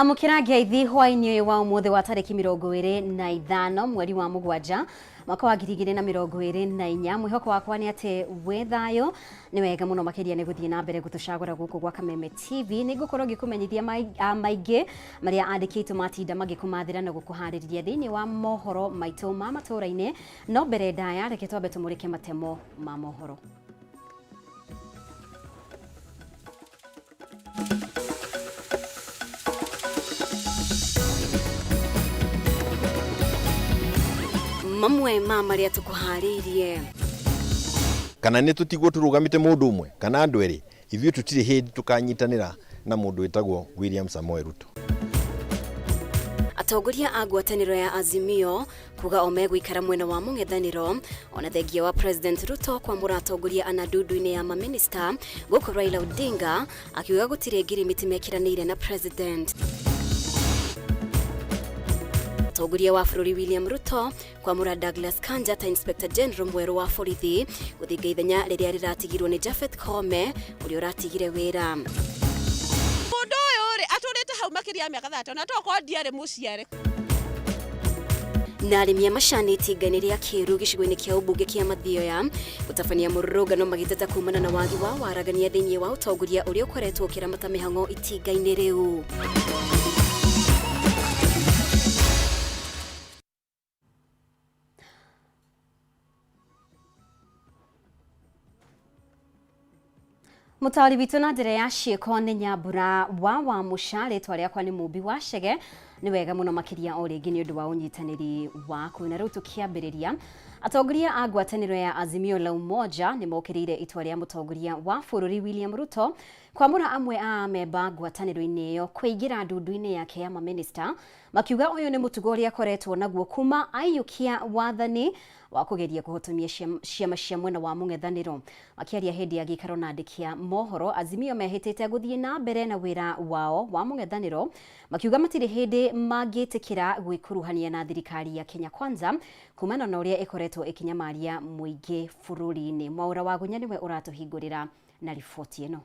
Amũkĩra ngeithi hwaĩ-inĩ ũyũ wa ũmũthĩ wa tarĩki 25 mweri wa 7 mwaka wa 2024. Mwĩhoko wakwa nĩ atĩ wĩ thayũ. Nĩ wega mũno makĩria nĩ gũthiĩ na mbere gũtũcagũra gũkũ gwa Kameme TV. Nĩ ngũkorwo ngĩkũmenyithia maingĩ marĩa andĩki aitũ matinda magĩkũmathĩra na gũkũharĩrĩria thĩinĩ wa mohoro maitũ ma matũra-inĩ. No mbere ndaya, reke twambe tũmũrĩke matemo ma mohoro. Mamwe ma marĩa tũkũharĩirie. Kana nĩ tũtigwo tũrũgamĩte mũndũ ũmwe kana andũ erĩ, ithuĩ tũtirĩ hĩndĩ tũkanyitanĩra na mũndũ wĩtagwo William Samoei Ruto. Atongoria a ngwatanĩro ya Azimio kuga o megũikara mwena wa mũng'ethanĩro ona thengia wa President Ruto kwamũra atongoria ana ndundu-inĩ ya maminista, gũkũ Raila Odinga akiuga gũtirĩ ngirimiti mekĩranĩire na President. Mũtongoria wa bũrũri William Ruto kwamũra Douglas Kanja ta Inspector General mwerũ wa borithi gũthinga ithenya rĩrĩa rĩratigirwo nĩ Japhet Koome ũrĩa ũratigire wĩra. Mũndũ ũyũ rĩ atũrĩte hau makĩria ya mĩaka 30 na tokorwo ndiarĩ mũciare. Na arĩmi a macani itinga-inĩ rĩa Kĩĩru gĩcigo-inĩ kĩa ũmbunge kĩa Mathioya gũtabania mũrũrũngano magĩteta kumana na wagi wa waragania thĩinĩ wa ũtongoria ũrĩa ũkoretwo ũkĩramata mĩhang'o itinga-inĩ rĩu. Mũtaũri witũ na njĩra ya ciĩko nĩ Nyambura wa Wamũca, rĩtwa rĩakwa nĩ Mũmbi wa Chege. Nĩ wega mũno makĩria o rĩngĩ nĩ ũndũ wa ũnyitanĩri waku. Na rĩu tũkĩambĩrĩria, atongoria a ngwatanĩro ya Azimio la Umoja nĩ mokĩrĩire itua rĩa mũtongoria wa bũrũri William Ruto kwamũra amwe a amemba ngwatanĩro-inĩ ĩyo kũingĩra ndundu-inĩ yake ya mamĩnĩsta, makiuga ũyũ nĩ mũtugo ũrĩa akoretwo naguo kuma aiyũkia wathani wa kũgeria kũhotomia ciama cia mwena wa mũng'ethanĩro. Makĩaria hĩndĩ ya gĩikaro na andĩki a mohoro, Azimio mehĩtĩte gũthiĩ na mbere na wĩra wao wa mũng'ethanĩro, makiuga matirĩ hĩndĩ mangĩtĩkĩra gwĩkuruhania na thirikari ya Kenya Kwanza kumana na ũrĩa ĩkoretwo ĩkĩnyamaria mũingĩ bũrũri-inĩ. Mwaũra Wagunya nĩwe ũratũhingũrĩra na riboti ĩno.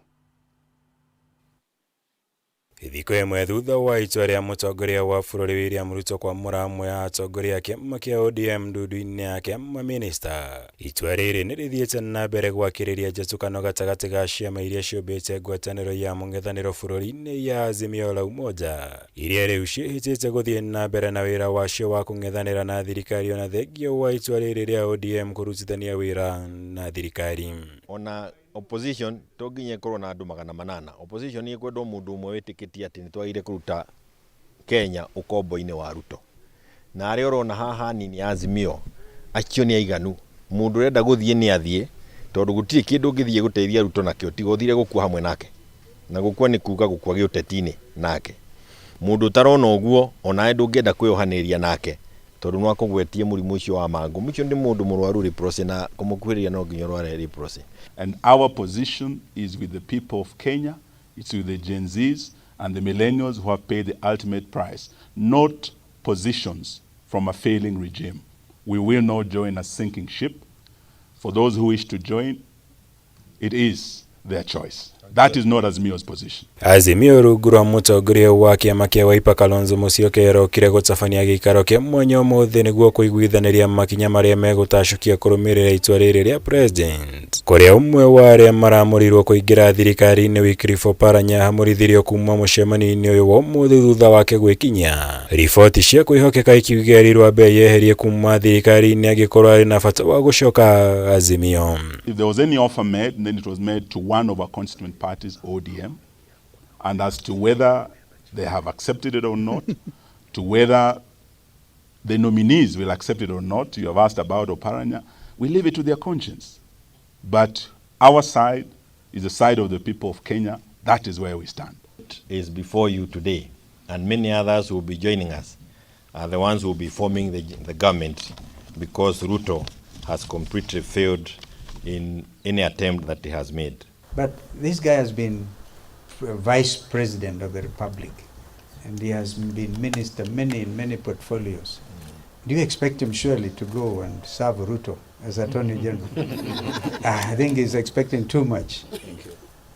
Thikũ ĩmwe thutha wa itua rĩa mũtongoria wa bũrũri William Ruto kwamũra amwe a atongoria a kĩama kĩa ODM ndundu-inĩ yake ya mamĩnĩsta, itua rĩrĩ nĩ rĩthiĩte na mbere gwakĩrĩria njatũkano gatagatĩ ga ciama iria ciũmbĩte ngwatanĩro ya mũng'ethanĩro bũrũri-inĩ ya Azimio la Umoja, iria rĩu ciĩhĩtĩte gũthiĩ na mbere na wĩra wacio wa kũng'ethanĩra na thirikari ona thengia wa itua rĩrĩ rĩa ODM kũrutithania wĩra na thirikari. Ona opposition to nginya ĩkorwo na andũ 800. Opposition ĩkwendwo mũndũ ũmwe wĩtĩkĩtie atĩ nĩ twagĩrĩire kũruta Kenya ũkombo-inĩ wa Ruto. Na arĩa ũrona haha anini a Azimio, acio nĩ aiganu. Mũndũ ũrenda gũthiĩ nĩ athiĩ, tondũ gũtirĩ kĩndũ ũngĩthiĩ gũteithia Ruto nakĩo tiga ũthire gũkua hamwe nake. Na gũkua nĩ kuga gũkua gĩũteti-inĩ nake. Mũndũ ũtarona ũguo, onawe ndũngĩenda kwĩyohanĩrĩria nake, tondũ no akũgwetie mũrimũ ũcio wa mangũ. Mũcio nĩ mũndũ mũrwaru leprosy na kũmũkuhĩrĩria no nginya ũrware leprosy. And our position is with the people of Kenya, it's with the Gen Zs and the millennials who have paid the ultimate price, not positions from a failing regime. We will not join a sinking ship. For those who wish to join, it is their choice. That is not Azimio's position. Azimio rungu rwa mũtongoria wa kĩama kĩa Wiper Kalonzo Musyoka ĩrokire gũtabania gĩikaro kĩa mwanya ũmũthĩ nĩguo kũiguithanĩria makinya marĩa megũtacũkia kũrũmĩrĩra itua rĩrĩ rĩa president, kũrĩa ũmwe wa arĩa maramũrirwo kũingĩra thirikari-inĩ Wycliffe Oparanya ahamũrithirio kuma mũcemanio-inĩ ũyũ wa ũmũthĩ thutha wake gwĩkinyia. Riboti cia kwĩhokeka ikiuga erirwo ambe eyeherie kuma thirikari-inĩ angĩkorwo arĩ na bata wa gũcoka Azimio. If there was any offer made, then it was made to one of our constituent parties, ODM, and as to whether they have accepted it or not, to whether the nominees will accept it or not, you have asked about Oparanya, we leave it to their conscience. But our side is the side of the people of Kenya. That is where we stand. Is before you today, and many others who will be joining us are the ones who will be forming the government, because Ruto has completely failed in any attempt that he has made. But this guy has been vice president of the republic, and he has been minister many in many portfolios. Do you expect him surely to go and serve Ruto as Attorney General? I think he's expecting too much. Thank you.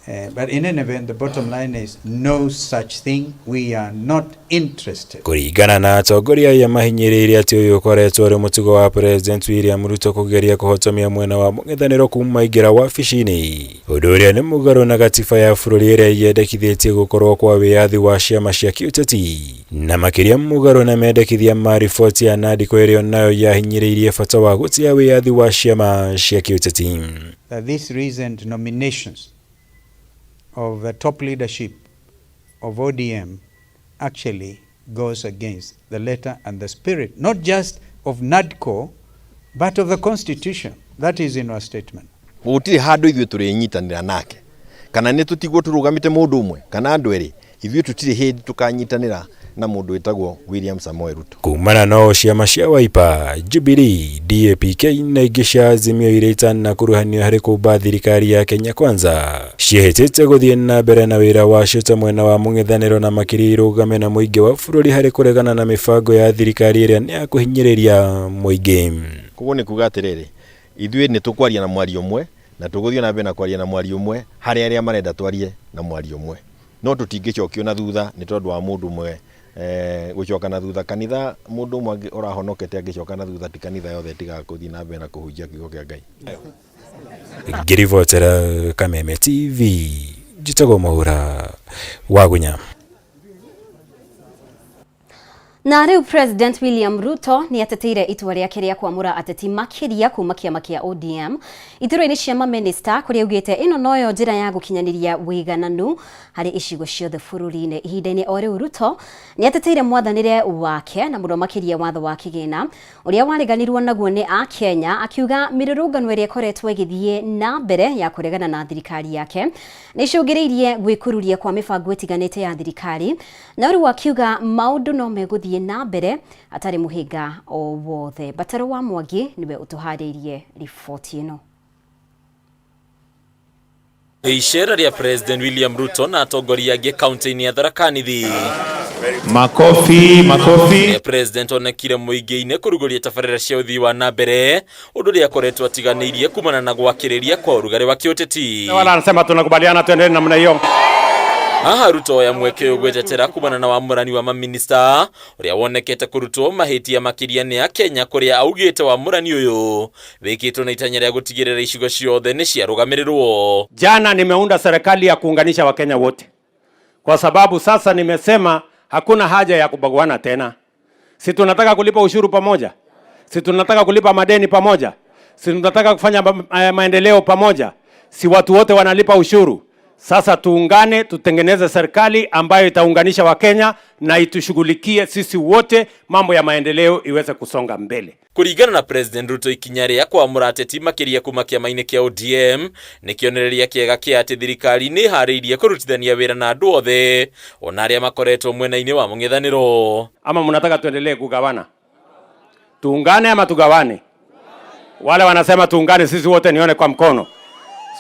But in any event, the bottom line is no such thing. We are not interested. Kũringana na atongoria aya mahinyĩrĩirie atĩ ũyũ ũkoretwo ũrĩ mũtugo wa President William Ruto kũgeria kũhotomia mwena wa mũng'ethanĩro kuma aingĩra wabici-inĩ, ũndũ ũrĩa nĩ mũgarũ na gatiba ya bũrũri ĩrĩa yendekithĩtie gũkorwo kwa wĩyathi wa ciama cia kĩũteti, na makĩria mũgarũ na mendekithia ma riboti ya NADCO ĩrĩa nayo yahinyĩrĩirie bata wa gũtĩa wĩyathi wa ciama cia kĩũteti. That these recent nominations of the top leadership of ODM actually goes against the letter and the spirit, not just of NADCO, but of the Constitution. That is in our statement. Gũtirĩ handũ ithuĩ tũrĩnyitanĩra nake, kana nĩ tũtigwo tũrũgamĩte mũndũ ũmwe kana andũ erĩ, ithuĩ tũtirĩ hĩndĩ tũkanyitanĩra na mũndũ wĩtagwo William Samoei Ruto. Kumana no ciama cia Wiper, Jubilee, DAP-K na ingĩ cia Azimio iria itanakuruhanio harĩ kũmba thirikari ya Kenya Kwanza ciĩhĩtĩte gũthiĩ na mbere na wĩra wacio ta mwena wa mũng'ethanĩro, na makĩria irũgame na mũingĩ wa bũrũri harĩ kũregana na mĩbango ya thirikari ĩrĩa nĩ ya kũhinyĩrĩria mũingĩ. Koguo nĩ kuga atĩrĩrĩ, ithuĩ nĩ tũkwaria na mwario ũmwe na tũgũthiĩ na mbere na kwaria na mwario ũmwe harĩ arĩa marenda twarie na mwario ũmwe, no tũtingĩcokio na thutha nĩ tondũ wa mũndũ ũmwe gũcoka na thutha kanitha. Mũndũ ũmwe ũrahonokete angĩcoka na thutha, ti kanitha yothe ĩtigaga gũthiĩ na mbere na kũhunjia kiugo kĩa Ngai. Ngĩribotera Kameme TV, njĩtagwo Mwaura Wagunya. Na rĩu President William Ruto nĩ ateteire itua rĩake rĩa kwamũra ateti makĩria kuma kĩama kĩa ODM iturwa-inĩ cia mamĩnĩsta, kũrĩa augĩte ĩno noyo njĩra ya gũkinyanĩria ũigananu harĩ icigo ciothe bũrũri-inĩ. Ihinda-inĩ o rĩu, Ruto nĩ ateteire mwathanĩre wake na mũno makĩria watho wa kĩgĩna ũrĩa wareganirwo naguo nĩ Akenya, akiuga mĩrũrũngano ĩrĩa ĩkoretwo ĩgĩthiĩ na mbere ya kũregana na thirikari yake nĩ icũngĩrĩirie gwĩkururia kwa mĩbango ĩtiganĩte ya thirikari, na rĩu akiuga maũndũ no megũthiĩ na mbere atarĩ mũhĩnga o wothe. Bataro wa Mwangi nĩwe ũtũharĩirie riboti ĩno. Icera rĩa President William Ruto na atongoria angĩ kaunti-inĩ ya Tharaka Nithi. Makofi, makofi. President onekire mũingĩ-inĩ kũrugũria tabarĩra cia ũthii wa na mbere, ũndũ ũrĩa akoretwo atiganĩirie kumana na gwakĩrĩria kwa ũrugarĩ wa kĩũteti. Wala anasema tunakubaliana, tuendelee namna hiyo. Haha Ruto oya mweke ũyũ gwĩtetera kumana na wamũrani wa maminista ũrĩa wonekete kũrutwo mahĩtia makĩria nĩ Akenya, kũrĩa augĩte wamũrani ũyũ wĩkĩtwo na itanya rĩa gũtigĩrĩra icigo ciothe nĩ ciarũgamĩrĩrwo. Jana nimeunda serikali ya kuunganisha Wakenya wote, kwa sababu sasa nimesema hakuna haja ya kubaguana tena. Si tunataka kulipa ushuru pamoja? Si tunataka kulipa madeni pamoja? Si tunataka kufanya maendeleo pamoja? Si watu wote wanalipa ushuru? Sasa tuungane, tutengeneze serikali ambayo itaunganisha Wakenya na itushughulikie sisi wote, mambo ya maendeleo iweze kusonga mbele. Kũringana na President Ruto, ikinya rĩa kwamũra ateti makĩria kuma kĩama-inĩ kĩa ODM nĩ kĩonereria kĩega kĩa atĩ thirikari nĩ ĩharĩirie kũrutithania wĩra na andũ othe, ona arĩa makoretwo mwena-inĩ wa mũng'ethanĩro. Ama mnataka tuendelee kugawana? Tuungane ama tugawane? Wale wanasema tuungane sisi wote, nione kwa mkono.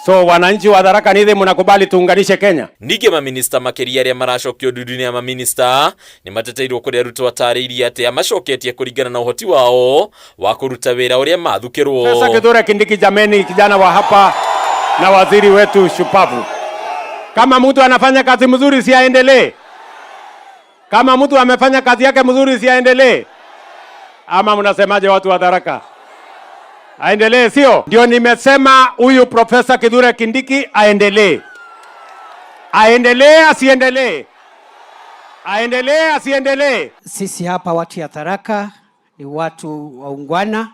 So wananchi wa Tharaka Nithi, mnakubali tuunganishe Kenya? Ningĩ maminista makĩria arĩa maracokio ndundu-inĩ ya maminista nĩ mateteirwo, kũrĩa Ruto atarĩirie atĩ amacoketie kũringana na ũhoti wao wa kũruta wĩra ũrĩa mathukĩrwo. Sasa Kithure Kindiki, jameni, kijana wa hapa na waziri wetu shupavu. Kama mtu anafanya kazi mzuri, si aendelee? Kama mtu amefanya kazi yake mzuri, si aendelee? Ama mnasemaje watu wa Tharaka? Aendelee, sio? Ndio nimesema huyu Profesa Kithure Kindiki aendelee. Aendelee asiendelee? Aendelee asiendelee? Sisi hapa watu ya Tharaka ni watu waungwana.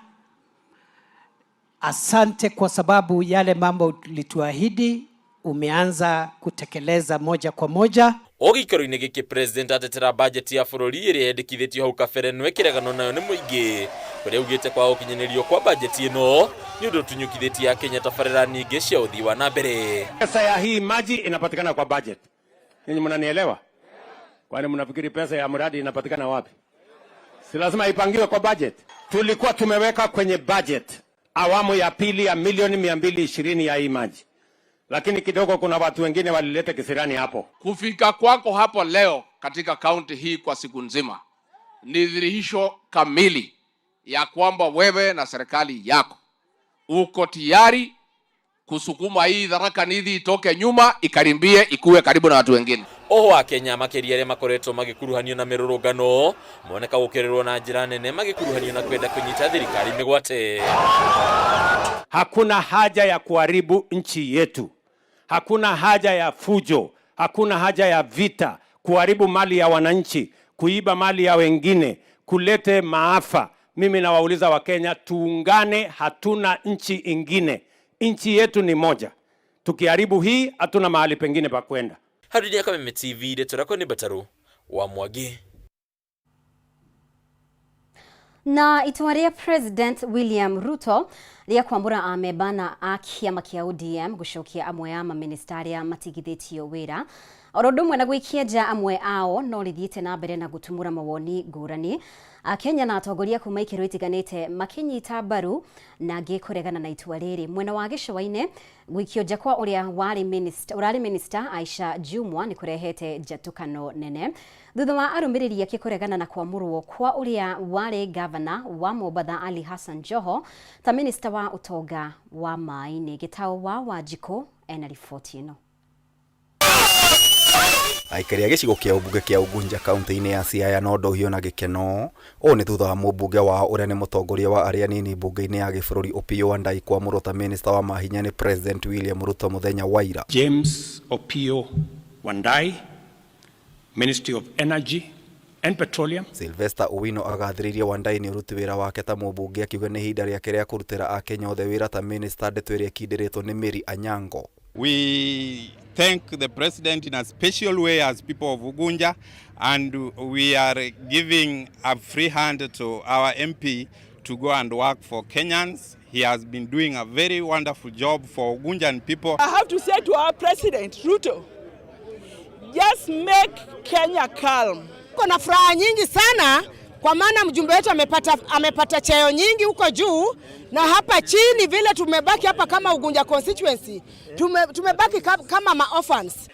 Asante kwa sababu yale mambo ulituahidi umeanza kutekeleza moja kwa moja. O gĩikaro-inĩ gĩkĩ, President atetera bajeti ya bũrũri ĩrĩa yendekithĩtio hau kabere no ĩkĩreganwo nayo nĩ mũingĩ, kũrĩa augĩte kwa gũkinyanĩrio kwa bajeti ĩno nĩ ũndũ ũtunyũkithĩtie Akenya tabarĩra nyingĩ cia ũthii wa na mbere. Pesa ya hii maji inapatikana kwa budget. Ninyi mnanielewa? Kwani mnafikiri pesa ya mradi inapatikana wapi? Si lazima ipangiwe kwa budget. Tulikuwa tumeweka kwenye budget awamu ya pili ya milioni 220 ya hii maji, lakini kidogo kuna watu wengine walileta kisirani hapo. Kufika kwako hapo leo katika kaunti hii kwa siku nzima ni dhihirisho kamili ya kwamba wewe na serikali yako uko tayari. Kusukuma hii Tharaka Nithi itoke nyuma ikarimbie ikuwe karibu na watu wengine. Oho akenya makĩria arĩa makoretwo magĩkuruhanio na mĩrũrũngano moneka gũkĩrĩrwo na njĩra nene magĩkuruhanio na kwenda kũnyita thirikari mĩgwate. Hakuna haja ya kuharibu nchi yetu, hakuna haja ya fujo, hakuna haja ya vita, kuharibu mali ya wananchi, kuiba mali ya wengine, kulete maafa. Mimi nawauliza Wakenya, tuungane, hatuna nchi ingine, nchi yetu ni moja. Tukiharibu hii, hatuna mahali pengine pa kwenda. Harudia Kameme TV, ndeto rakwa nĩ Mbataru wa Mwangi. Na itua rĩa President William Ruto rĩa kwamũra amemba na a kĩama kĩa ODM gũcokia amwe a mamĩnĩsta arĩa matigithĩtio wĩra oro ũndũ ũmwe na gũikia nja amwe ao no rĩthiĩte na mbere na gũtumũra mawoni ngũrani. Akenya na atongoria kuma ikĩro itiganĩte makĩnyita mbaru na angĩ kũregana na itua rĩrĩ. Mwena wa gĩcũa-inĩ gũikio nja kwa ũrĩa warĩ minister, ũrarĩ minister Aisha Jumwa nĩ kũrehete njatũkano nene thutha wa arũmĩrĩri ake kũregana na kwamũrwo kwa ũrĩa warĩ gavana wa Mombatha Ali Hassan Joho ta minister wa ũtonga wa maĩ-inĩ. Gĩtaũ wa Wanjikũ ena riboti ĩno. Aikari a gĩcigo kĩa ũmbunge kĩa Ugunja kaunti-inĩ ya Siaya no ndohio na gĩkeno. Ũũ nĩ thutha wa mũmbunge wao ũrĩa nĩ mũtongoria wa arĩa anini mbunge-inĩ ya gĩbũrũri Opiyo Wandayi kwamũrwo ta minista wa mahinya nĩ President William Ruto mũthenya wa ira. James Opiyo Wandayi, Ministry of Energy and Petroleum. Sylvester Owino agathĩrĩirie Wandayi nĩ ũruti wĩra wake ta mũmbunge akiuga nĩ ihinda rĩake rĩa kũrutĩra akenya othe wĩra ta minista, ndeto ĩrĩa ĩkindĩrĩtwo nĩ Mary Anyango. We thank the president in a special way as people of Ugunja, and we are giving a free hand to our MP to go and work for Kenyans. He has been doing a very wonderful job for Ugunjan people. I have to say to our president, Ruto, just make Kenya calm. Kuna furaha nyingi sana kwa maana mjumbe wetu amepata cheo nyingi huko juu na hapa chini vile tumebaki hapa kama Ugunja constituency tumebaki kama ma-orphans.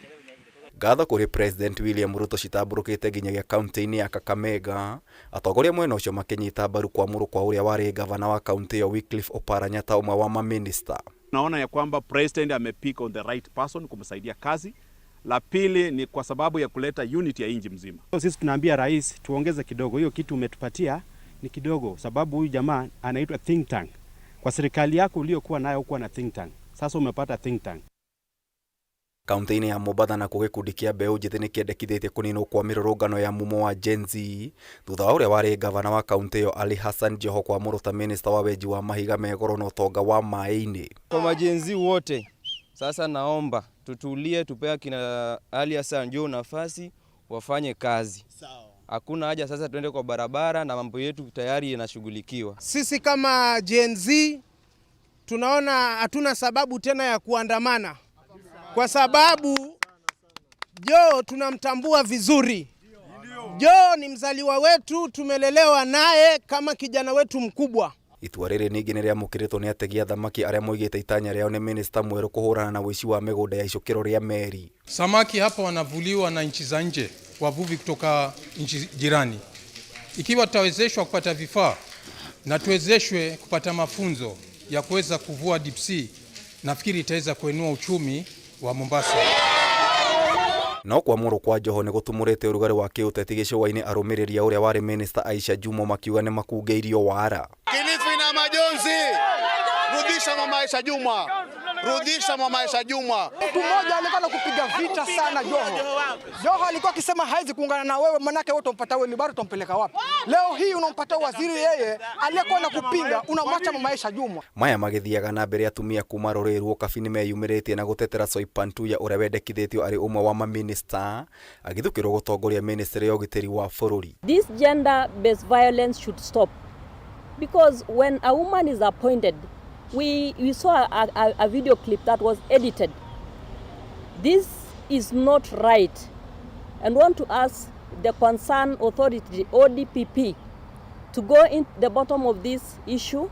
Ngatho kũrĩ President William Ruto citambũrũkĩte nginyagia kaunti-inĩ ya Kakamega, atongoria mwena ũcio makĩnyita mbaru kwamũrwo kwa ũrĩa warĩ gavana wa kaunti ĩyo Wycliffe Oparanya ta ũmwe wa mamĩnĩsta. Naona ya kwamba president amepick on the right person kumsaidia kazi. La pili ni kwa sababu ya kuleta unity ya nchi mzima. Sisi tunaambia rais tuongeze kidogo, hiyo kitu umetupatia ni kidogo, sababu huyu jamaa anaitwa think tank. Kwa serikali yako uliyokuwa nayo hukuwa na think tank, sasa umepata think tank. Kaunti-inĩ ya Mombatha nakuo gĩkundi kĩa mbeũ njĩthĩ nĩkĩendekithĩtie kũninwo kwa mĩrũrũngano ya mumo wa Gen Z thutha wa ũrĩa warĩ gavana wa kaunti ĩyo Ali Hassan Joho kwamũrwo ta minista wa wenji wa mahiga me goro na ũtonga wa maĩ-inĩ. Kwa ma-Gen Z wote sasa naomba tutulie, tupea kina Ali Hassan Joho nafasi wafanye kazi. Hakuna haja sasa tuende kwa barabara na mambo yetu tayari yanashughulikiwa. Sisi kama Gen Z tunaona hatuna sababu tena ya kuandamana kwa sababu Joho tunamtambua vizuri. Joho ni mzaliwa wetu, tumelelewa naye kama kijana wetu mkubwa. Itua rĩrĩ ningĩ nĩrĩamũkĩrĩtwo nĩ ategi a thamaki arĩa moigĩte itanya rĩao nĩ minista mwerũ kũhũrana na ũici wa mĩgũnda ya icukĩro rĩa meri. Samaki hapa wanavuliwa na nchi za nje, wavuvi kutoka nchi jirani. Ikiwa tutawezeshwa kupata vifaa na tuwezeshwe kupata mafunzo ya kuweza kuvua deep sea, nafikiri itaweza kuinua uchumi wa Mombasa. No kwamũrwo kwa Joho nĩ gũtumũrĩte ũrugarĩ wa kĩũteti gĩcũa-inĩ, arũmĩrĩri a ũrĩa warĩ minista Aisha Jumwa makiuga nĩ makungĩirio wara. Kilifi na majonzi, rudisha mama Aisha Jumwa, rudisha mama Aisha Jumwa. Mtu mmoja alikuwa anakupiga vita sana Joho. Joho alikuwa akisema haizi kuungana na wewe, manake wewe utampata wewe bado utampeleka wapi? Leo hii unampata waziri yeye aliyekuwa anakupinga, unamwacha mama Aisha Jumwa. Maya magĩthiaga na mbere atumia kuma rũrĩrĩ rwa Ũkabi nĩmeyumĩrĩtie na gũtetera Soipan Tuya ũrĩa wendekithĩtio arĩ ũmwe wa mamĩnĩsta agĩthukĩrwo gũtongoria ministry ya ũgitĩri wa bũrũri. This gender-based violence should stop, because when a woman is appointed, we saw a video clip that was edited. This is not right, and want to ask the concerned authority, ODPP, to go in the bottom of this issue.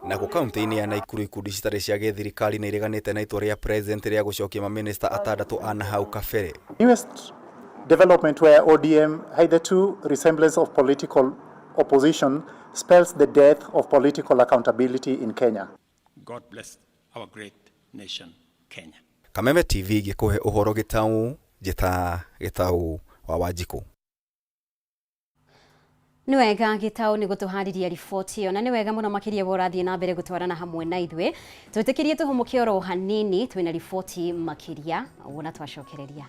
Nakuo kaunti-inĩ ya Naikuru ikundi citarĩ cia gĩthirikari nĩ ireganĩte na itua rĩa president rĩa gũcokia mamĩnĩsta atandatũ a nahau kabere. Newest development where ODM hitherto resemblance of political opposition spells the death of political accountability in Kenya. God bless our great nation, Kenya. Kameme TV gĩkũhe ũhoro gĩtaũ njĩta Gĩtaũ wa Wanjikũ. Nĩ wega Gĩtaũ nĩ gũtũharĩria riboti ĩyo, na nĩ wega mũno makĩria we ũrathiĩ na mbere gũtwarana hamwe na ithuĩ. Twĩtĩkĩrie tũhũmũke oro hanini, twĩna riboti makĩria wona twacokereria.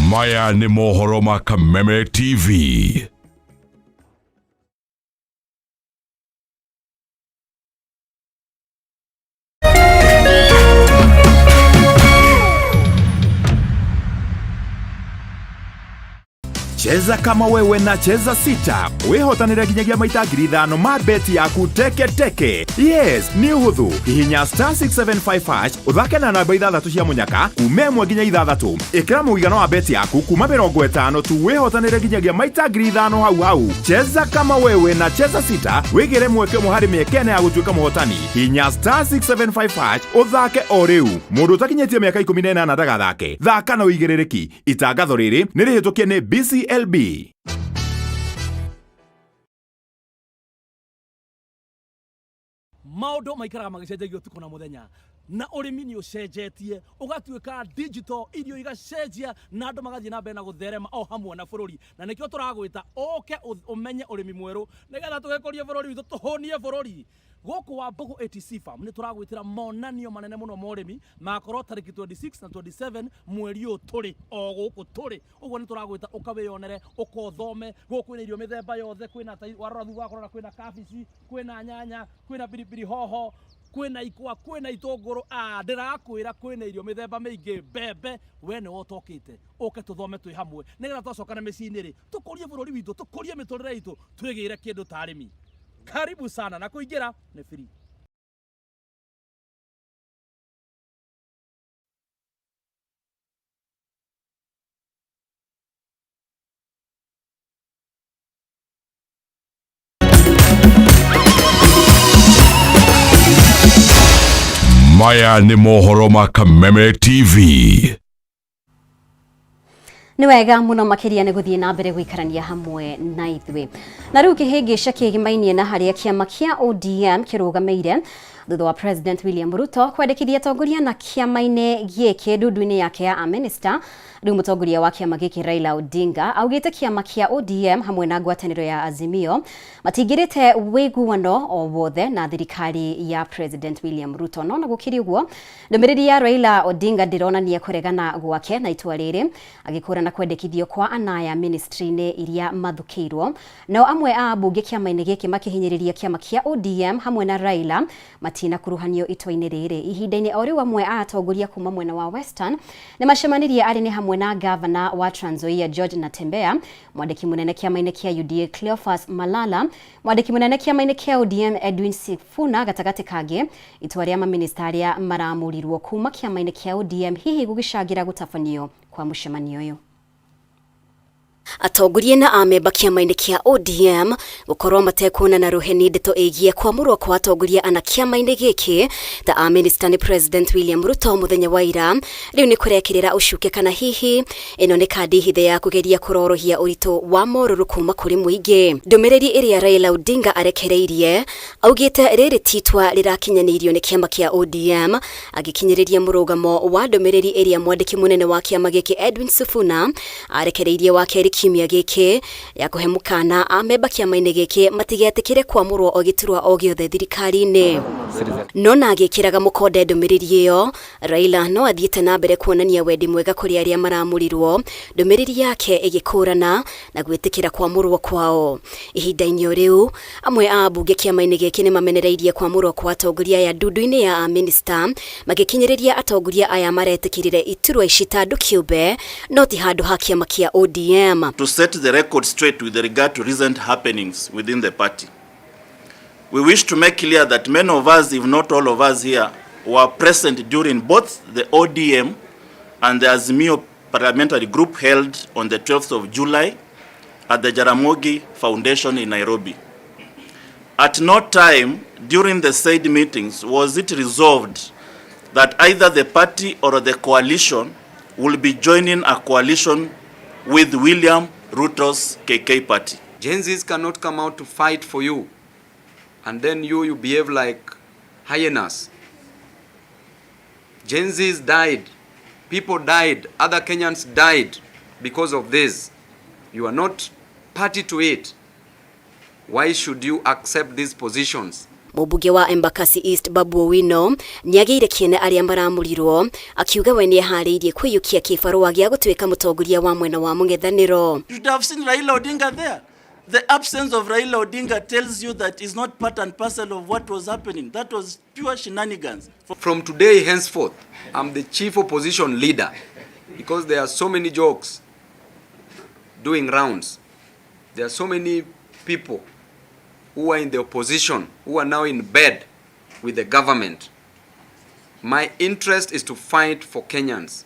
Maya nĩ mohoro ma Kameme TV. Cheza kama wewe na Cheza Sita wihotanire nginyagia maita 5,000 ma beti yaku teke teke. Yes, nĩ ũhũthũ. Hihinya star 675 hash ũthake na namba 6 cia mũnyaka kuma 1 nginya 6. Ĩkĩra mũigana wa beti yaku kuma 50 tu wihotanire nginyagia maita 5,000 hau hau. Cheza kama wewe na Cheza Sita wĩgĩre mweke ũmwe harĩ mĩeke ĩna ya gũtuĩka mũhotani. Hihinya star 675 hash ũthake o rĩu. Mũndũ ũtakinyĩtie mĩaka 18 ndagathake. Thaka na ũigĩrĩrĩki. Itangatho rĩrĩ nĩ rĩhĩtũkie nĩ BCLB. Maundu maikaraga magicenjagio utuku na muthenya, na urimi ni ucenjetie ugatuika digital, irio igacenjia na andu magathie na mbere na gutherema o hamwe na bururi, na nikio turagwita uke umenye urimi mweru nigetha tugikurie bururi witu, tuhunie bururi. Guku wa Mbugu ATC Farm ni turagwitira monanio manene muno ma urimi magakorwo tariki 26 na 27 mweri uyu turi o guku turi. Uguo ni turagwita ukawiyonere, ukothome. Guku kwina irio mithemba yothe, kwina warora thutha wakorora kwina kabici, kwina nyanya, kwina biribiri hoho, kwina ikwa, kwina itunguru. Ndirakwira kwina irio mithemba miingi, mbembe. We niwe utokite uke tuthome twi hamwe nigetha twacoka na miciini ri tukurie bururi witu, tukurie miturire itu, twigire kindu ta arimi. Karibu sana na kuingira ni free. Maya nĩ mohoro ma Kameme TV. Nĩ wega mũno makĩria nĩ gũthiĩ na mbere gũikarania hamwe na ithuĩ. Na rĩu kĩhĩngĩca kĩgimainie na harĩa kĩama kĩa ODM kĩrũgamĩire thutha wa President William Ruto kwendekithia atongoria na kĩama-inĩ gĩkĩ ndundu-inĩ yake ya amĩnĩsta. Rĩu mũtongoria wa kĩama gĩkĩ Raila Odinga augĩte kĩama kĩa ODM hamwe na ngwatanĩro ya Azimio matingĩrĩte wĩiguano o wothe na thirikari ya President William Ruto. No na gũkĩrĩ ũguo, ndũmĩrĩri ya Raila Odinga ndĩronania kũregana gwake na itua rĩrĩ, agĩkũrana kwendekithio kwa anaya ministry-inĩ iria mathukĩirwo. Nao amwe a ambunge kĩama-inĩ gĩkĩ makĩhinyĩrĩria kĩama kĩa ODM hamwe na Raila matinakuruhanio itua-inĩ rĩrĩ. Ihinda-inĩ o rĩu amwe a atongoria kuma mwena wa Western nĩ macemanirie arĩ nĩ hamwe na gavana wa Trans Nzoia George Natembeya, mwandĩki mũnene kĩama-inĩ kĩa UDA Cleophas Malala, mwandĩki mũnene kĩama-inĩ kĩa ODM Edwin Sifuna gatagatĩ kangĩ itua rĩa maminista arĩa maramũrirwo kuma kĩama-inĩ kĩa ODM hihi gũgĩcangĩra gũtabanio kwa mũcemanio ũyũ. Atongoria na amemba kĩama-inĩ kĩa ODM gũkorwo matekuonana rũheni ndeto ĩgiĩ kwamũrwo kwa atongoria ana kĩama-inĩ gĩkĩ ta amĩnĩsta nĩ President William Ruto mũthenya wa ira rĩu nĩ kũrekĩrĩra ũcuke kana hihi ĩno nĩ kandi hithe ya kũgeria kũrorohia ũritũ wa morũrũ kuma kũrĩ mũingĩ. Ndũmĩrĩri ĩrĩa Raila Odinga arekereirie augĩte rĩrĩ ti itua rĩrakinyanĩirio nĩ kĩama kĩa ODM, agĩkinyĩrĩria mũrũgamo wa ndũmĩrĩri ĩrĩa mwandĩki mũnene wa kĩama gĩkĩ Edwin Sifuna arekereirie wa kerĩ kiumia gĩkĩ ya kũhe mũkana amemba kĩama-inĩ gĩkĩ matigetĩkĩre kwamũrwo o gĩturwa o gĩothe thirikari-inĩ. No na agĩkĩraga mũkonde ndũmĩrĩri ĩyo, Raila no athiĩte na mbere kuonania wendi mwega kũrĩ arĩa maramũrirwo, ndũmĩrĩri yake ĩgĩkũrana na gwĩtĩkĩra kwamũrwo kwao. Ihinda-inĩ o rĩu, amwe a ambunge kĩama-inĩ gĩkĩ nĩ mamenereirie kwamũrwo kwa atongoria aya ndundu-inĩ ya amĩnĩsta, magĩkinyĩrĩria atongoria aya maretĩkĩrire iturwa ici ta andũ kĩũmbe no ti handũ ha kĩama kĩa ODM. To set the record straight with regard to recent happenings within the party, we wish to make clear that many of us, if not all of us here, were present during both the ODM and the Azimio Parliamentary Group held on the 12th of July at the Jaramogi Foundation in Nairobi. At no time during the said meetings was it resolved that either the party or the coalition will be joining a coalition with William Ruto's KK party. Gen Zs cannot come out to fight for you, and then you behave like hyenas. Gen Zs died, people died, other Kenyans died because of this. You are not party to it. Why should you accept these positions? Mũmbunge wa Embakasi East Babu Owino nĩagĩire kĩene arĩa maramũrirwo akiuga we nĩeharĩirie kwĩyũkia kĩbarũa gĩa gũtuĩka mũtongoria wa mwena wa mũng'ethanĩro. You should have seen Raila Odinga there. The absence of Raila Odinga tells you that he's not part and parcel of what was happening. That was pure shenanigans. From today henceforth, I'm the chief opposition leader because there are so many jokes doing rounds. There are so many people who are in the opposition, who are now in bed with the government. My interest is to fight for Kenyans.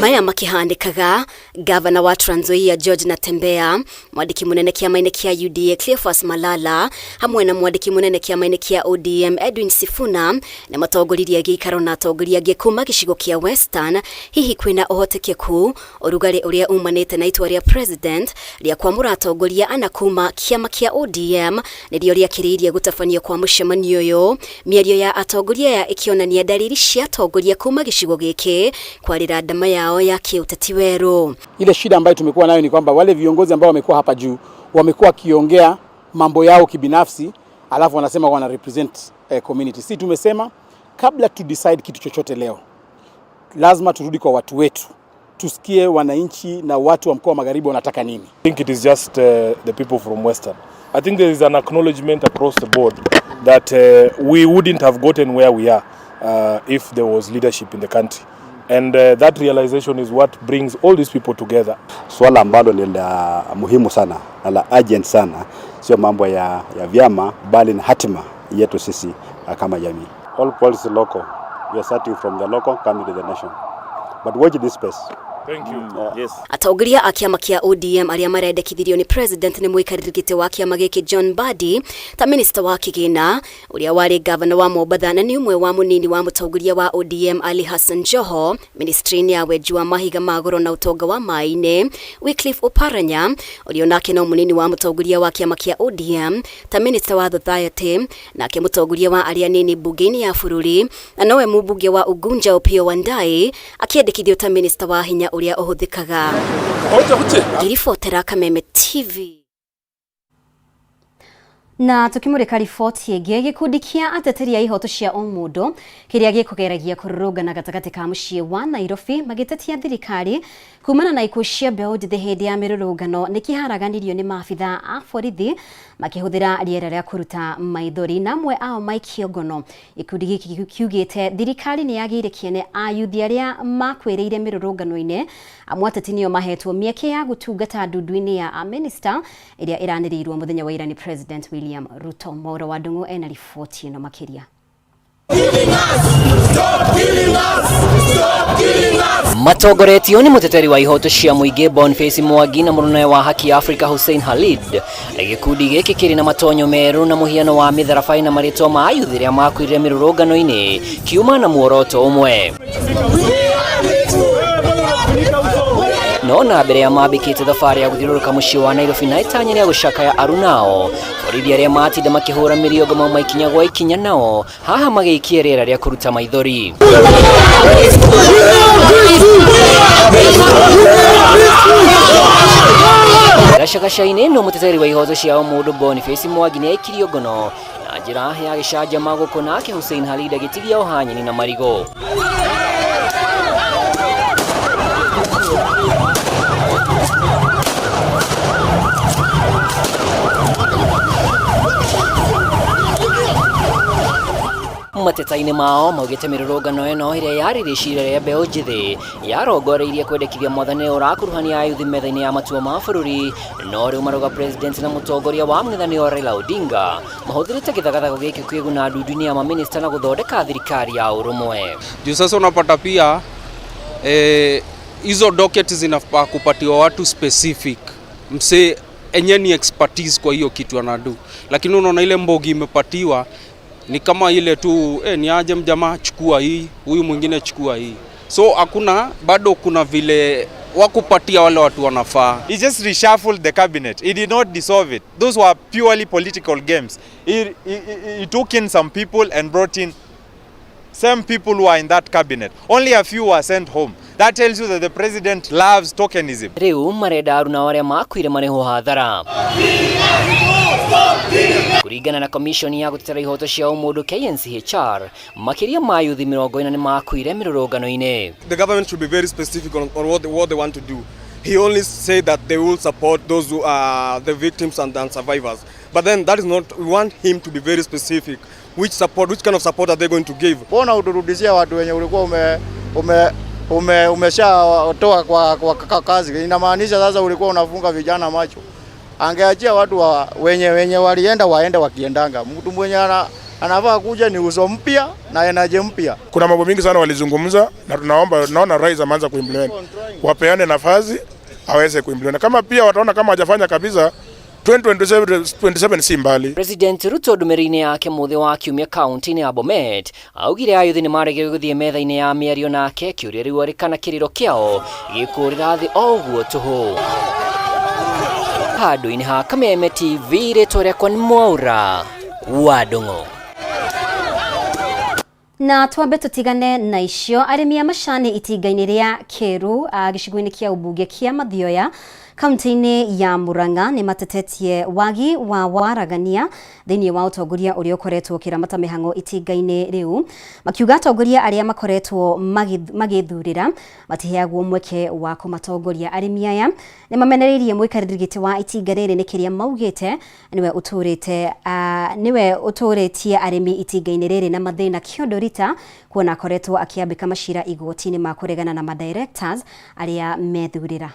Maya makihandikaga gavana wa Trans Nzoia George Natembeya, mwandiki munene kiama-inĩ kĩa UDA Cleophas Malala hamwe na mwandiki munene kiama-inĩ kĩa ODM Edwin Sifuna na matongoririe gĩikaro na atongoria angĩ kuma gĩcigo kĩa Western. Hihi kwĩna ũhotekeku ũrugarĩ ũrĩa umanĩte na itua rĩa president rĩa kwamũra atongoria ana kuma kĩama kĩa ODM nĩrĩo rĩakĩrĩirie gũtabanio kwa mũcemanio ũyũ, mĩario ya atongoria aya ĩkĩonania dalili cia atongoria kuma gĩcigo gĩkĩ kwarĩra ndama yao ya kĩũteti werũ. Ile shida ambayo tumekuwa nayo ni kwamba wale viongozi ambao wamekuwa hapa juu wamekuwa wakiongea mambo yao kibinafsi, alafu wanasema wana represent community. Si tumesema kabla tu decide kitu chochote leo, lazima turudi kwa watu wetu, tusikie wananchi na watu wa mkoa wa Magharibi wanataka nini. I think it is just the people from Western. I think there is an acknowledgement across the board that we wouldn't have gotten where we are if there was leadership in the country. And that realization is what brings all these people together. Swala ambalo ni la muhimu sana na la urgent sana, sio mambo ya vyama bali ni hatima yetu sisi kama jamii. All policy local. We are starting from the local coming to the nation. But watch this space. Thank you. Yes. Atongoria a kĩama kĩa ODM arĩa marendekithirio nĩ president nĩ mũikarĩri gĩtĩ wa kĩama gĩkĩ John Mbadi ta minister wa kĩgĩna, ũrĩa warĩ gavana wa Mombatha na nĩ ũmwe wa mũnini wa mũtongoria wa ODM Ali Hassan Joho, ministry-inĩ ya wenji wa mahiga ma goro na ũtonga wa maĩ-inĩ Wycliffe Oparanya, ũrĩa onake no mũnini wa mũtongoria wa kĩama kĩa ODM ta minister wa Society, nake mũtongoria wa arĩa anini mbunge-inĩ ya bũrũri na nowe mũmbunge wa Ugunja Opiyo Wandayi akĩendekithio ta minister wa hinya ũrĩa ũhũthĩkaga. Ngĩribotera Kameme TV. Na tukimurika riboti ĩngĩ, gĩkundi kĩa ateteri a ihoto cia ũmũndũ kĩrĩa gĩkũgeragia kũrũrũngana gatagatĩ ka mũciĩ wa Nairobi magĩtetia thirikari kumana na ikuũ cia mbeũ njĩthĩ hĩndĩ ya mĩrũrũngano nĩ kĩharaganirio nĩ maabitha a borithi makĩhũthĩra rĩera rĩa kũruta maithori na amwe ao maikio ngono. Gĩkundi gĩkĩ kiugĩte thirikari nĩ yagĩire kĩene ayuthi arĩa makuĩrĩire mĩrũrũngano-inĩ, amwe ateti nĩo mahetwo mĩeke ya gũtungata ndundu-inĩ ya amĩnĩsta ĩrĩa ĩranĩrĩirwo mũthenya wa ira nĩ President William Ruto. Mauro wa Ndung'u ena riboti ĩno makĩria. Matongoretio nĩ mũteteri wa ihoto cia mũingĩ Boniface Mwangi na mũrũnawe wa haki ya Afrika Hussein Khalid. Gĩkundi gĩkĩ kĩrĩ na matonyo merũ na mũhiano wa mĩtharabai na marĩtwa ma ayuthi arĩa makuire mĩrũrũngano-inĩ kiuma na muoroto ũmwe. No na mbere ya mambĩkĩte thabarĩ ya gũthiũrũrũka mũciĩ wa Nairobi na itanya rĩa gũcakaya arunao, borithi arĩa matinda makĩhũra mĩriongo mauma ikinya gwa ikinya nao haha magĩikia rĩera rĩa kũruta maithori. Gacagaca-inĩ no mũteteri wa ihoto cia ũmũndũ Boniface Mwangi nĩ aikirio ngono na njĩra ya gĩcanjama gũkũ nake Hussein Khalid agĩtigia ũhanyini na marigũ. Mateta-inĩ mao maugĩte mĩrũrũngano ĩno ĩrĩa yarĩ rĩciria rĩa mbeũ njĩthĩ yarongoreirie kwendekithia mwathani ũrakuruhania ayuthi metha-inĩ ya matua ma bũrũri, no rĩu marauga president na mũtongoria wa mũng'ethanĩro Raila Odinga mahũthĩrĩte gĩthagathago gĩkĩ kwĩguna ndundu-inĩ ya mamĩnĩsta na gũthondeka thirikari ya ũrũmwe. Juu sasa unapata pia hizo docket zinafaa kupatiwa watu specific, mse enye ni expertise kwa hiyo kitu anadu, lakini unaona ile mbogi imepatiwa ni kama ile tu ni aje mjamaa chukua hii, huyu mwingine chukua hii. So hakuna bado, kuna vile Wakupatia wale watu wanafaa. He just reshuffled the cabinet. He did not dissolve it. Those were purely political games. He took in some people and brought in same people who are in that cabinet. Only a few were sent home. That tells you that the president loves tokenism. Rĩu marenda aruna arĩa makuire marĩhwo hathara. Kũringana na komishoni ya gũtetera ihoto cia ũmũndũ KNCHR, makĩria ma yuthi 40 nĩ makuire mĩrũrũngano-inĩ. The government should be very specific on what they want to do. He only said that they will support those who are the victims and the survivors. But then that is not, we want him to be very specific. Which support, which kind of support are they going to give? Mbona uturudishia watu wenye ulikuwa umeshatoa kwa kazi? Inamaanisha sasa ulikuwa unafunga vijana macho. Angeachia watu wenye walienda waende wakiendanga. Mtu mwenye anafaa kuja ni uso mpya na energy mpya. Kuna mambo mingi sana walizungumza na tunaomba, naona rais ameanza kuimplement. Wapeane nafasi aweze kuimplement. Kama pia wataona kama hajafanya kabisa, 2027 si mbali. President Ruto ndũmĩrĩri-inĩ yake mũthĩ wa kiumia kaunti-inĩ ya Bomet augire ayuthi nĩ maregire gũthiĩ metha-inĩ ya mĩario nake kĩũria rĩu arĩ kana kĩrĩro kĩao gĩkũrĩra thĩ o ũguo tũhũ. Handũ-inĩ ha Kameme TV, rĩtwa rĩakwa nĩ Mwaura wa Ndung'u. Na twambe tutigane na icio. Arĩmi a macani itinga-inĩ rĩa Kĩru gĩcigo-inĩ kĩa ũmbunge kĩa Mathioya kaunti-inĩ ya Murang'a nĩ matetetie wagi wa waragania thĩinĩ wa ũtongoria ũrĩa ũkoretwo ũkĩramata mĩhang'o itinga-inĩ rĩu, makiuga atongoria arĩa makoretwo magĩthurĩra matiheagwo mweke wa kũmatongoria. Arĩmi aya nĩ mamenereirie mũikarĩri gĩtĩ wa itinga rĩrĩ nĩ kĩrĩa maugĩte nĩwe ũtũrĩtie arĩmi itinga-inĩ rĩrĩ na mathĩna kĩondo rita kuona akoretwo akĩambĩka macira igoti-inĩ ma kũregana na madirectors arĩa methurĩra.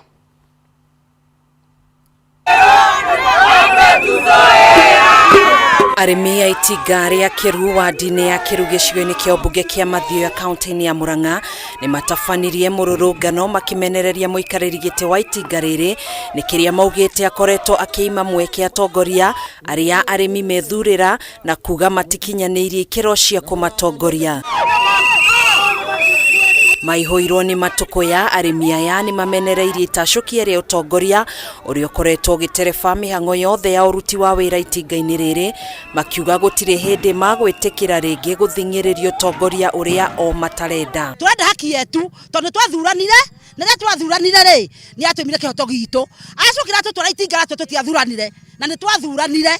Arĩmi a itinga rĩa Kĩru wadi-inĩ ya Kĩru gĩcigo-inĩ kĩa ũmbunge kĩa Mathioya kaunti-inĩ ya Murang'a nĩ matabanirie mũrũrũngano makĩmenereria mũikarĩri gĩtĩ wa itinga rĩrĩ nĩ kĩrĩa maugĩte akoretwo akĩima mweke atongoria arĩa arĩmi methurĩra na kuga matikinyanĩirie ikĩro cia kũmatongoria. Maihũirwo nĩ matũkũya, arĩmi aya nĩ mamenereirie itacũkia rĩa ũtongoria ũrĩa ũkoretwo ũgĩtereba mĩhang'o yothe ya ũruti wa wĩra itinga-inĩ rĩrĩ, makiuga gũtirĩ hĩndĩ magwĩtĩkĩra rĩngĩ gũthing'ĩrĩrio ũtongoria ũrĩa o matarenda. Tũrenda haki yetu tondũ twathuranire, na rĩrĩa twathuranire rĩ nĩ atũimire kĩhoto gitũ, acokire atũtwara itinga ratũ tũtiathuranire, na nĩ twathuranire.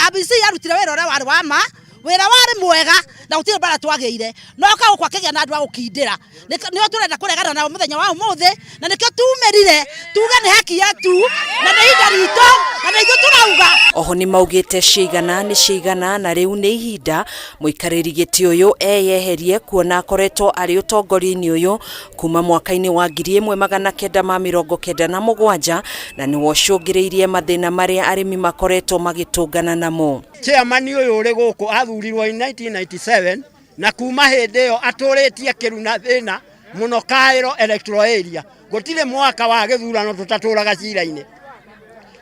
ABC yarutire wĩra ũrĩa warĩ wa ma, wĩra warĩ mwega na gũtirĩ mbara twagĩire, no kagũkũ akĩgĩa na andũ a gũkindĩra. Nĩo tũrenda kũregana nao mũthenya wa ũmũthĩ, na nĩkĩo tumĩrire tuge nĩ haki yetu na nĩ ihinda ritũ na nĩ ithuĩ tũrauga. Oho nĩ maugĩte ciigana nĩ ciigana na rĩu nĩ ihinda mũikarĩri gĩtĩ ũyũ eyeherie kuona akoretwo arĩ ũtongoria-inĩ ũyũ kuma mwaka-inĩ wa 1997 na nĩwe ũcũngĩrĩirie mathĩna marĩa arĩmi makoretwo magĩtũngana namo. Chairman ũyũ ũrĩ gũkũ athurirwo in 1997 na kuma hĩndĩ ĩyo atũrĩtie Kĩru na thĩna mũno Kaĩro electoral area. Gũtirĩ mwaka wa gĩthurano tũtatũraga cira-inĩ,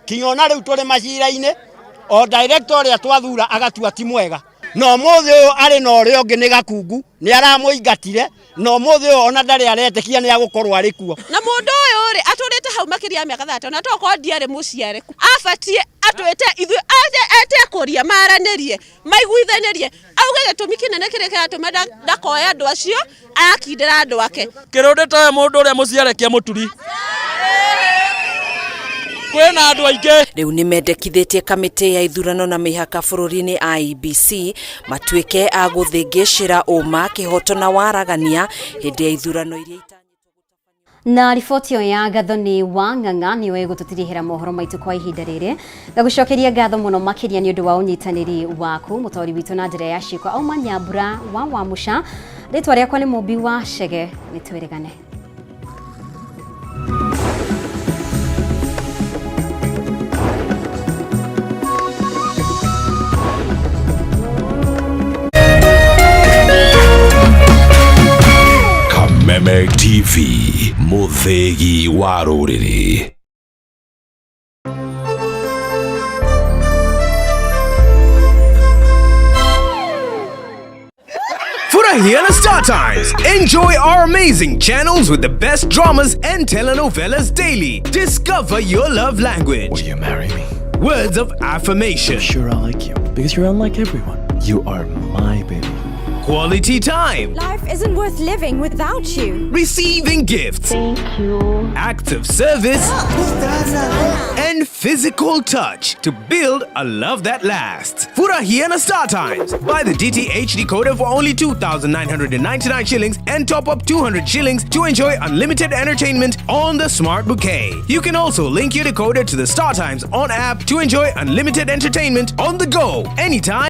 kinya ona rĩu tũrĩ macira-inĩ, o director ũrĩa twathura agatua ti mwega, na ũmũthĩ ũyũ arĩ na ũrĩa ũngĩ nĩ Gakungu nĩ aramũingatire, na ũmũthĩ ũyũ ona ndarĩ aretĩkia nĩ agũkorwo arĩ kuo. Na mũndũ ũyũ rĩ atũrĩte hau makĩria ya mĩaka 30 na tokorwo ndiarĩ mũciare, abatiĩ atwĩte ithuĩ ete kũria maranĩrie maiguithanĩrie, auge gĩtũmi kĩnene kĩrĩa kĩratũma ndakoe andũ acio arakindĩra andũ ake. Kĩrũndĩ toe mũndũ ũrĩa mũciare kĩa mũturi kwĩna andũ aingĩ. Rĩu nĩ mendekithĩtie kamĩtĩ ya ithurano na mĩhaka bũrũri-inĩ IEBC matuĩke a gũthĩngĩcĩra ũma kĩhoto na waragania hĩndĩ ya ithurano iria Na riboti ĩyo ya Gathoni wa Ng'ang'a nĩyo ĩgũtũtirihĩra mohoro maitũ kwa ihinda rĩrĩ. Ngagũcokeria ngatho mũno makĩria nĩ ũndũ wa ũnyitanĩri waku mũtaũri witũ na njĩra ya ciĩko auma Nyambura wa Wamũca. Rĩtwa rĩakwa nĩ Mũmbi wa Chege, nĩ twĩrĩgane. Kameme TV, mũthĩgi wa rũrĩrĩ. Furahia Furahia na Star Times. Enjoy our amazing channels with the best dramas and telenovelas daily. Discover your love language. Will you marry me? Words of affirmation. I'm sure I like you because you're unlike everyone. You are my baby. Quality time. Life isn't worth living without you. Receiving gifts. Thank you. Acts of service. And physical touch to build a love that lasts. Furahia na Star Times. Buy the DTH decoder for only 2,999 shillings and top up 200 shillings to enjoy unlimited entertainment on the Smart Bouquet. You can also link your decoder to the Star Times on app to enjoy unlimited entertainment on the go anytime.